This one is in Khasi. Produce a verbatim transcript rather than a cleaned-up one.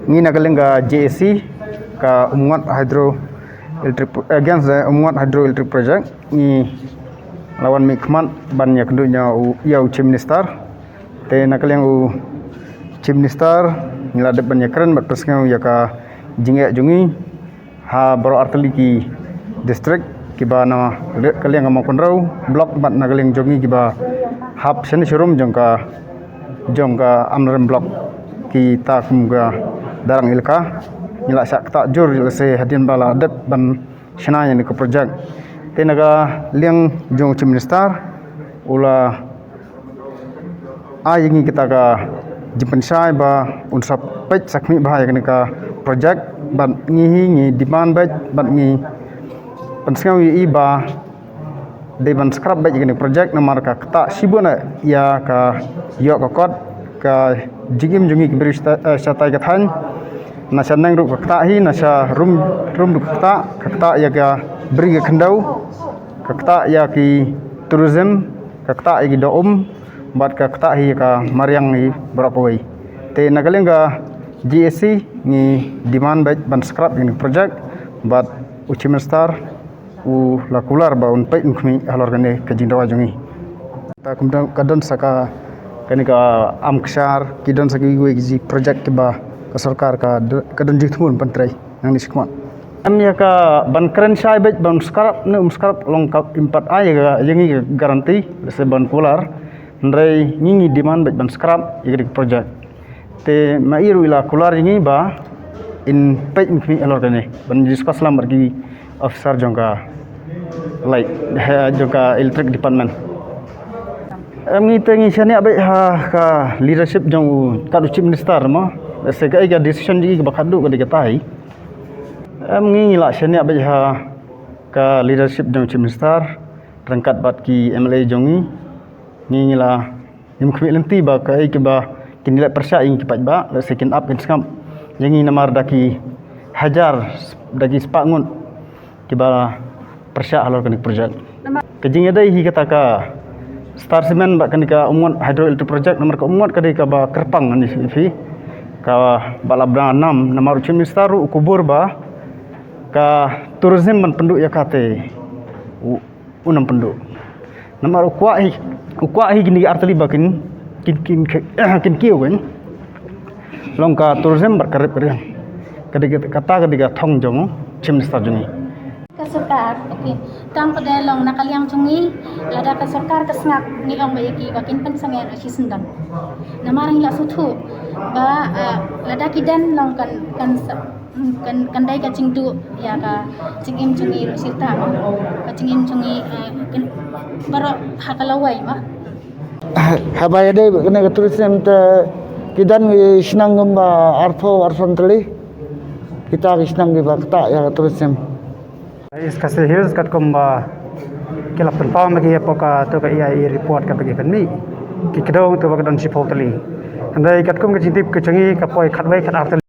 Ngi na ka liang ka J A C, ka Umngot Hydro Electric, against the Umngot Hydro Electric Project, ngi la wan mih khmat ban ïakynduh ïa u, ïa u Chief Minister. Te na ka liang u Chief Minister, ngi la dep ban ïakren bad pynsngew ïa ka jingeh jong ngi ha baroh artylli ki district, kiba na ka liang ka Mawkynrew block bad na ka liang jong ngi kiba hap shane sharum jong ka, jong ka Amlarem block, kita kum ka Darrang Elaka. Ngi la shah ktah jur lehse hadien ba la dep ban shna ïa kane ka project. Te na ka liang jong u Chief Minister, u la ai ïa ngi kata ka jingpynshai ba un sa peit sa khmih bha ïa kane ka project, bad ngi hi ngi demand beit bad ngi pynsngew ïa i ba dei ban scrap beit ïa kane ka project, namar ka ktah shibun ïa ka ïoh ka kot ka jingim jong ngi ki briew shata-, eh, shatai ka thaiñ. Na shaneng ruh ka ktah hi, na sharum, rum ruh ka ktah, ka ktah ïa ka bri ka khyndew, ka ktah ïa ki tourism, ka ktah ïa ki doh um, bad ka ktah hi ïa ka mariang hi baroh kawei. Te na ka liang ka J A C ngi demand beit ban scrap ïa kane ka project, bad u Chief Minister u la kular ba un peit un khmih halor kane ka jingdawa jong ngi. Ta kumta ka don sa ka, kane ka Amkshar, ki don sa kiwei ki project kiba ka sorkar ka d-, ka don jingthmu ban trei nangne shakhmat. Em ïa ka ban kren shai beit ban scrap ne um scrap long ka im pat ai ïa ka, ïa ngi ka guarantee, lehse ban kular. Hynrei ngi ngi demand beit ban scrap ïa ka project. Te ma i ruh i la kular ïa ngi ba in peit in khmih halor kane ban discuss lang bad ki officer jong ka light, eh, jong ka electric department. Em ngi te ngi shaniah beit ha ka leadership jong u, kat u Chief Minister mo. Lehse kaei ka decision jong i kaba khadduh ka dei katai. Em ngi ngi la shaniah beit ha ka leadership jong u Chief Minister ryngkat bad ki M L A jong ngi. Ngi ngi la im khmih lynti ba kaei kaba kin leh pyrshah ïa ngi ki paidbah, lehse kin ap kin sngap ïa ngi namar da ki hajar, da ki spah ngut kiba pyrshah halor kane ka project. Ka jingïadei hi kata ka Star Cement bad kane ka Umngot Hydroelectric Project, namar ka Umngot ka dei kaba kyrpang hangne phi. Kaba la bna nam, namar u Chief Minister ruh u kubur ba ka tourism ban pynduh ïa kata. U un ym pynduh. Namar u kwah hi, u kwah hi kine ki artylli ba kin, kin, kin, kin, kin kiew kan. Long ka tourism bad ka rep ka riang. Ka dei ka, kata ka dei ka thong jong u Chief Minister jong ngi. Ka sorkar, okay. Tang pat de long na ka liang jong ngi, lada ka sorkar ka sngap ngi ong ba ïa ki ba kin pynsangeh na shi syndon. Namar ngi la sngewthuh ba, ah, lada ki don long kan, kan sa-, Hmm, kan, kan dei ka jingduh ïa ka jingim jong ngi ruh shisha mo. Ka jingim jong ngi, eh, kan baroh ha ka lawei mo. Haba ïadei bad kane ka tourism te ki don ki shnong kumba arphew arphew tylli. Kita ki shnong kiba ktah ïa ka tourism. East Khasi Hills katkum ba ki la pynpaw ma ki hapoh kato ka E I A report kaba ki pynmih. Ki kdew to ba ka don shiphew tylli. Hynrei katkum ka jingtip ka jong ngi ka poi khatwei khatar tylli.